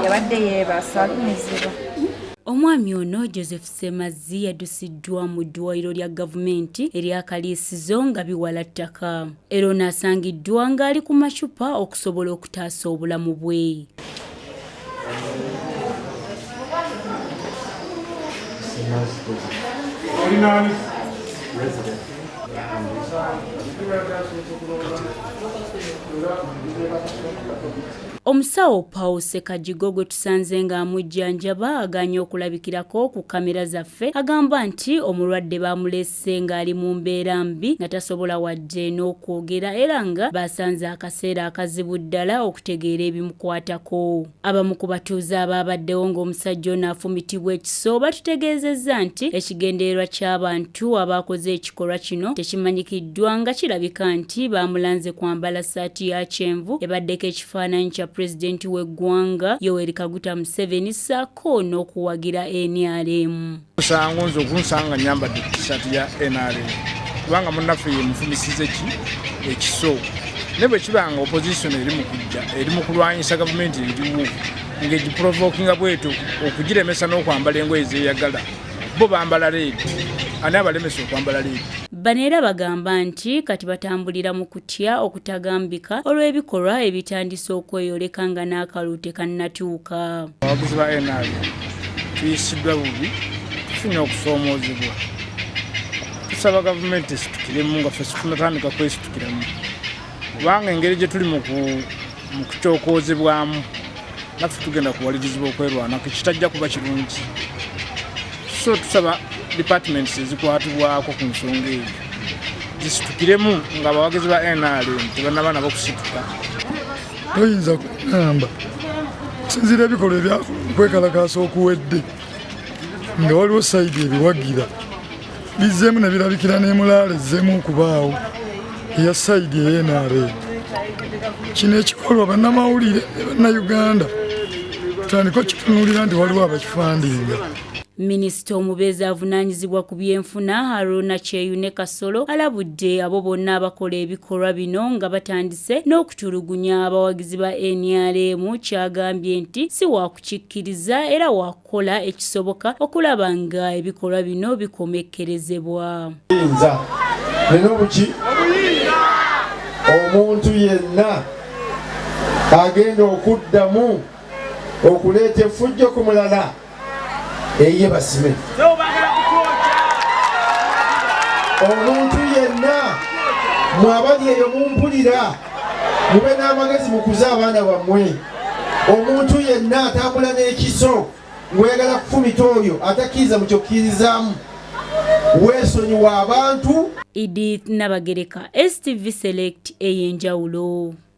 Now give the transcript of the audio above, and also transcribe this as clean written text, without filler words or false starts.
Yabadde yeebase alumizibwa. Omwami ono Joseph Ssemazzi yaddusiddwa mu ddwaliro lya gavumenti erya Kaliisizo nga biwala ttaka era ono asangiddwa ng'ali ku macupa okusobola okutaasa obulamu bwe. Omusawo Paul Sekajigo gwe tusanze ng'amujjanjaba agaanye okulabikirako ku kkamera zaffe agamba nti omulwadde baamuleese ng'ali mu mbeera mbi nga tasobola wadde n'okwogera era nga baasanze akaseera akazibu ddala okutegeera ebimukwatako. Abamu ku batuuze abaabaddewo ng'omusajja ono afumitibwa ekiso batutegeezezza nti ekigendererwa ky'abantu abaakoze ekikolwa kino tekimanyikiddwa nga kirabika nti baamulanze kwambala ssaati ya kyenvu ebaddeko ekifaananyi kya pulezidenti w'eggwanga Yoweri Kaguta Museveni ssaako n'okuwagira nrm. Musango nze okunsanga nyambadde t-shirt ya NRM kubanga munnaffe ye mufumisize ki ekiso ne bwe kiba nga opposition eri mu kujja eri mu kulwanyisa gavumenti eriwo ng'egiprovokinga bwetyo okugiremesa n'okwambala engoye zeyagala bo bambala leedi ani abalemesa okwambala leedi. Bano era bagamba nti kati batambulira mu kutya okutagambika olw'ebikolwa ebitandise okweyoleka nga n'akalulu tekannatuuka. Abawagizi ba NRM tuyisiddwa bubi, tufunye okusoomoozebwa. Tusaba gavumenti esitukiremu nga ffe situnatandika kwesitukiramu kubanga engeri gye tuli mu kucookoozebwamu naffe tugenda kuwalirizibwa okwerwanako ekitajja kuba kirungi. So tusaba departments ezikwatibwako ku nsonga eyo zisitukiremu nga abawagizi ba NRM tebanaba nabo kusituka. Toyinza kugamba kusinziira ebikolwa ebyakwekalakaasa okuwedde nga waliwo sayidi ebiwagira bizzeemu ne birabikira n'emulaala ezzeemu okubaawo eya sayidi eya NRM. Kino ekikolwa bannamawulire ne bannayuganda tutandika okitunuulira nti waliwo abakifandinga. Minisita omubeezi avunaanyizibwa ku byenfuna Haruna Kyeyune Kasolo alabudde abo bonna abakola ebikolwa bino nga batandise n'okutulugunya abawagizi ba nrm ky'agambye nti si wakukikkiriza era wakukola ekisoboka okulaba nga ebikolwa bino bikomekkerezebwa. Nza nina obuki omuntu yenna agenda okuddamu okuleeta effujjo ku mulala eye basime omuntu yenna mwabali eyo mumpulira mube n'amagezi mukuze abaana bammwe omuntu yenna atambula n'ekiso ng'oyagala kufumita oyo atakkiriza mu kyokkirizaamu weesonyiwa abantu. Edith Nabagereka, STV Select ey'enjawulo.